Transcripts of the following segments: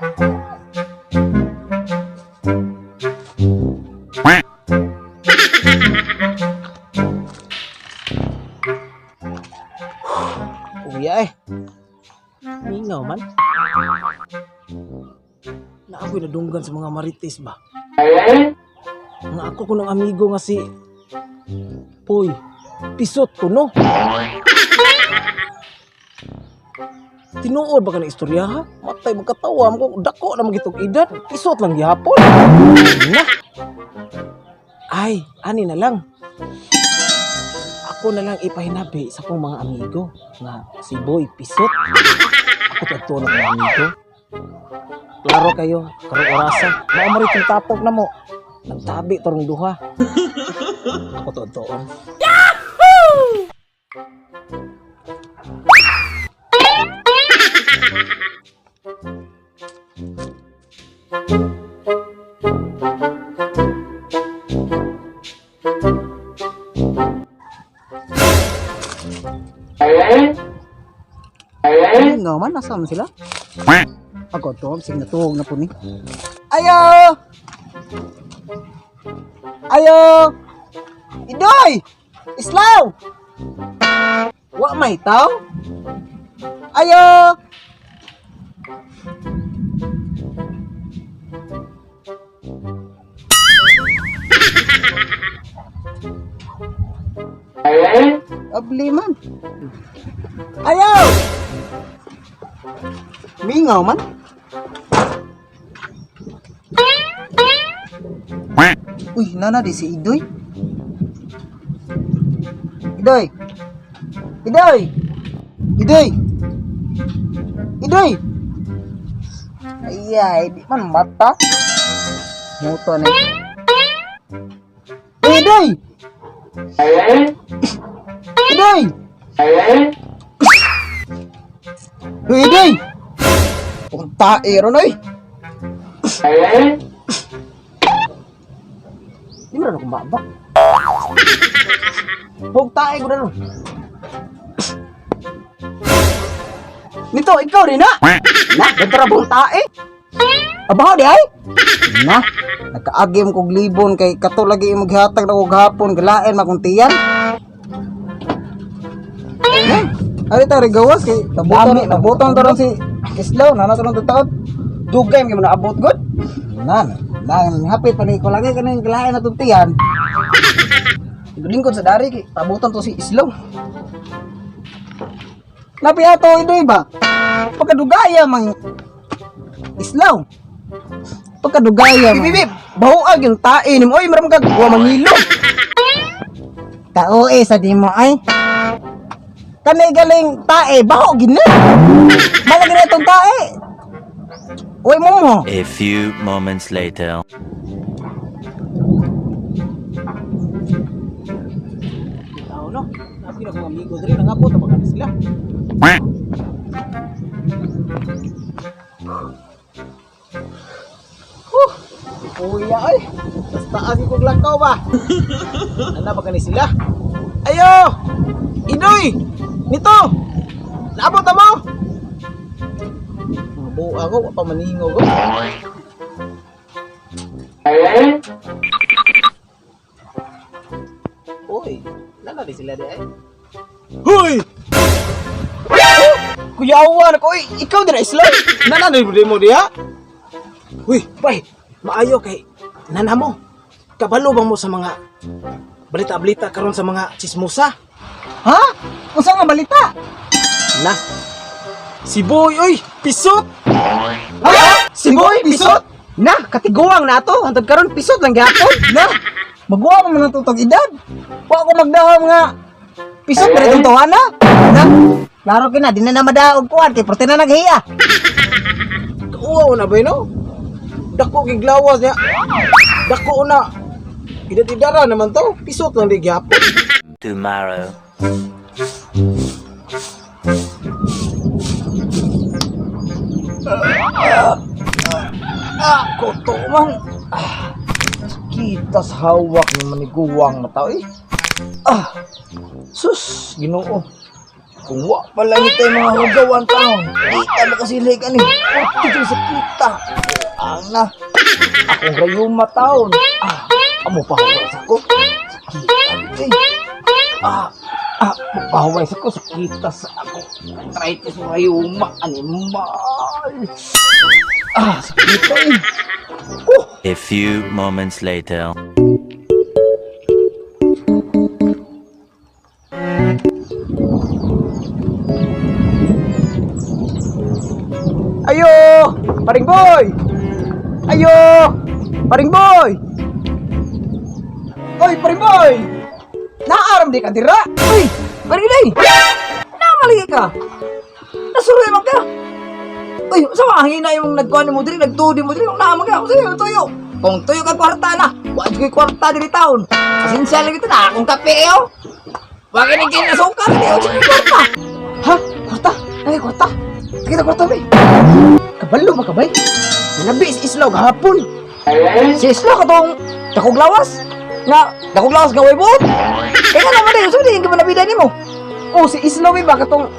Uya eh. Mingaw man. Na ako'y nadunggan sa mga marites ba? Nga ako kunong amigo nga si Poy. Pisot ko no. Tinuod ba ka ng istorya ha? Matay magkatawa mo dako na magitog edad. Pisot lang gihapon. Na. Ay, ani na lang. Ako na lang ipahinabi sa akong mga amigo nga si Boy Pisot. Ako to na mga amigo. Klaro kayo, karong orasa. Mao mo rin tapok na mo. Nagtabi torong duha. Ako to toon. Ay, nga man, nasa man sila? Ako to, sige natuhog na po ni. Ayo! Ayo! Idoy! Islaw! Wa may taw? Ayo! Abli man. Ayo! Mingaw man. Uy, nana di si Idoy. Idoy. Idoy. Idoy. Idoy. Ay, di man mata. Muto na. Uy, Idoy. Idoy. Uy, Idoy. Kung tae ron oy. Di mo rin akong babak. Huwag tae ko na ron. Nito, ikaw rin na. Na, ganito buong tae. Abaho di ay. Na, nakaagim kog libon kay kato lagi imong gihatag na kog hapon galain makuntiyan. Na, ari ta regawas kay nabuton Dami, nabuton to ron si Islaw na nato ron taon. Dugay man naabot gud. Na, na hapit pa ni ko lagi kaning galain na tuntiyan. Lingkod sa dari kay pabuton to si Islaw. Napiato idoy ba? Pagkadugaya mang Islaw. Pagkadugaya mang. Bibib, bahuag yung tae nimo. Oy, maram kag wa mangilo. Tao eh sa di mo ay. Kani galing tae, baho gina. Malagi na itong tae. Uy mo mo. A few moments later. Tao no. Napi na akong amigo diri nangabot na ba sila. Huh. Uya ay. Basta agi kog lakaw ba. Ana ba kani sila? Ayo! Idoy! Nito! Naabot na mo! Mga buwa ko, wa pa maningaw ko. Uy, nana di sila di ay. Huy! Kuyawan ako, uy, ikaw din na isla. Nana di mo diha. Uy, bay, maayo kay nana mo. Kabalo ba mo sa mga balita-balita karon sa mga chismosa? Ha? Unsa nga balita? Na. Si Boy, uy, pisot. Ha? Si Boy pisot? Na, katiguang na ato. Hantod karon pisot lang gihapon. Na. Maguwa mo man ang tutong edad. Wa ko magdahom nga. Pisot na itong tawana. Na. Klaro kina, di na na madaog kuan kay porte na naghiya. Kauwaw na ba no? Dako giglawas niya. Dako na. Idad-idara naman to. Pisot lang di gyapon. Tomorrow. Ah, koto man. Ah, kita sa hawak ng maniguwang na tao eh. Ah, sus, ginoo. Kung wa pa lang ito yung mga hugawan taon, di ta makasilig ani. Pati dyan sa kita. Ang na. Akong rayuma taon. Ah, amo pa sa ko. Sakita eh. Ah, ah, mapahuway sa ko. Sakita sa ako. Arthritis sa rayuma. Animal. Ah, sakita eh. Oh! A few moments later. Ayo! Paring boy! Ayo! Paring boy! Oy, paring boy! Naaram di ka dira! Uy! Paring day! Namaligi ka! Nasuroy man ka! Uy, sa mga hina yung nagkuhan mo diri, nagtudi mo diri, nung naaman ka, sige, tuyo! Kung tuyo ka kwarta na, wa ko'y kwarta diri taon. Pasensya lang ito na, akong kape eh, oh! Wa kini kinasukar, di ako kwarta! Ha? Kwarta? Ay, kwarta! Sige na kwarta, bay! Kabalo ba kabay? Nanabi si Islaw gahapon. Si Islaw katong dakog lawas. Nga dakog lawas nga way buot. Kaya nga naman eh, so di ka manabida nimo. Oh, si Islaw ba katong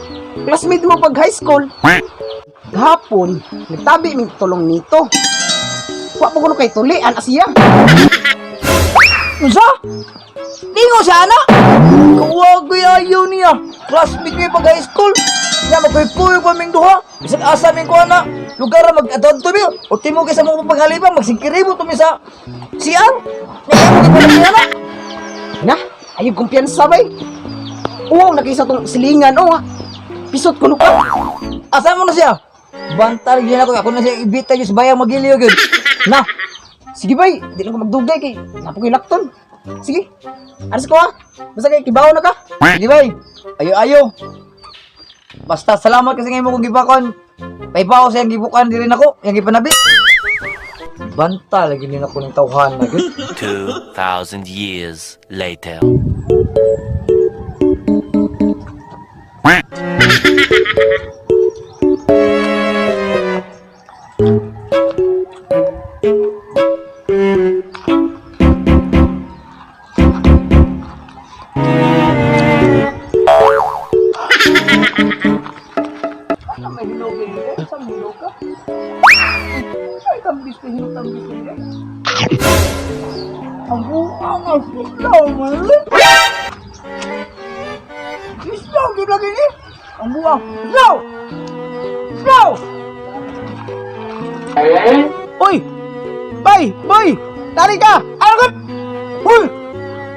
classmate mo pag high school. Gahapon, nagtabi mi tulong nito. Wa pa kuno kay tulian asiya. Unsa? Ningo siya ana? Kawag ayaw niya. Classmate mi pag high school. Nya magkuy-kuy pa ming duha. Bisag asa ming kuha na. Lugar ra mag-adto mi. O timo kay sa mong paghalibang magsingkiribo to mi sa CR. Nya mo kay niya na. Na, ayaw kumpiyansa bay. Uwaw na kay sa tong silingan oh. Pisot kuno ka. Asa mo na siya? Bantal gyud ako, ako na siya ibita gyud sa bayang magiliw gyud. Na. Sige bay, di lang ko magdugay kay napo koy lakton. Sige. Aris ko ha. Basta kay kibaw na ka. Sige bay. Ayo ayo. Basta salamat kasi ngayon mo kong gibakon. Paibaw sa iyang gibukan diri nako, iyang gipanabi. Banta lagi ni nako ning tawhan na gyud. 2,000 years later. Ano may hinog eh? Sa hinog ka? Ay, tambis na hinog, tambis na hinog. Ang buang ang islaw, man. Islaw, di lagi ni. Ang buang. Islaw! Islaw! Uy! Bay! Boy! Dali ka! Ano ka? Uy!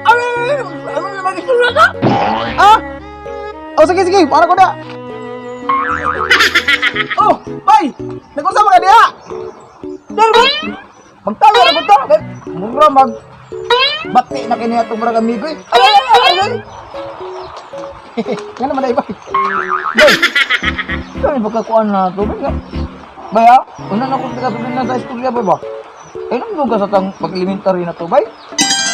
Ano? Ano naman istorya ka? Ah? Oh, sige, sige. Para ko na. Oh, bay! Nag-usap ka diha! Dahil ba? Magtawa na ko to! Mura mag... Bati na kini atong murag amigo eh. Ay, ay, ay, ay, ay! Nga naman ay, bay. Bay! Kami pagkakuan na tubig nga. Bay ha? Una na kong taga-tubig na sa istorya bay ba? Ay, nang lugar sa tang pag-elementary na to, bay?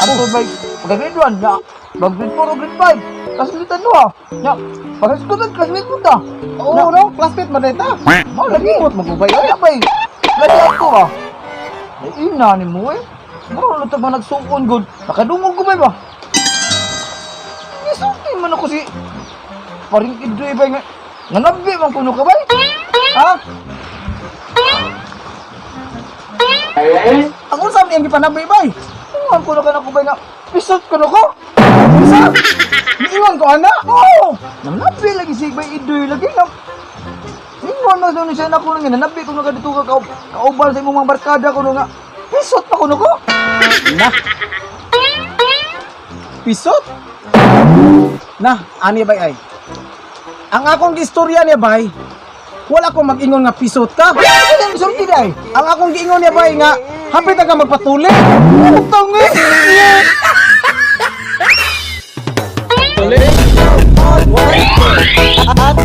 Ano to, bay? Pag-grade 1, ya. Pag-grade 4 o grade 5. Classmate ano ha? Ya. Pag-school, classmate mo ta. Oo, no? Classmate mo na ito. Mao lagi. Magubay. Ay, bay. Lagi ako ah. Ay, ina ni mo eh. Mura na ito ba nagsukon, good? Nakadungog ko bay ba? Isulti man ako si paring Idroy bay nga. Nga nabi man kuno ka bay? Ha? Ang unsa man iyang gipanabi bay? Ingon kuno ka na ko bay nga pisot kuno ko. Unsa? Niingon ko ana? Oo. Nanabi lagi si bay Idroy lagi na. Ingon man kuno siya nako nga nanabi kuno ka dito ka kauban sa imong mga barkada kuno nga pisot pa kuno ko. Na. Pisot? Na, ani bay ay. Ang akong gistorya niya bay, wala akong mag-ingon nga pisot ka. Ano yung sulti day? Ang akong giingon niya bay nga hapit na ka magpatuli. Utong eh. At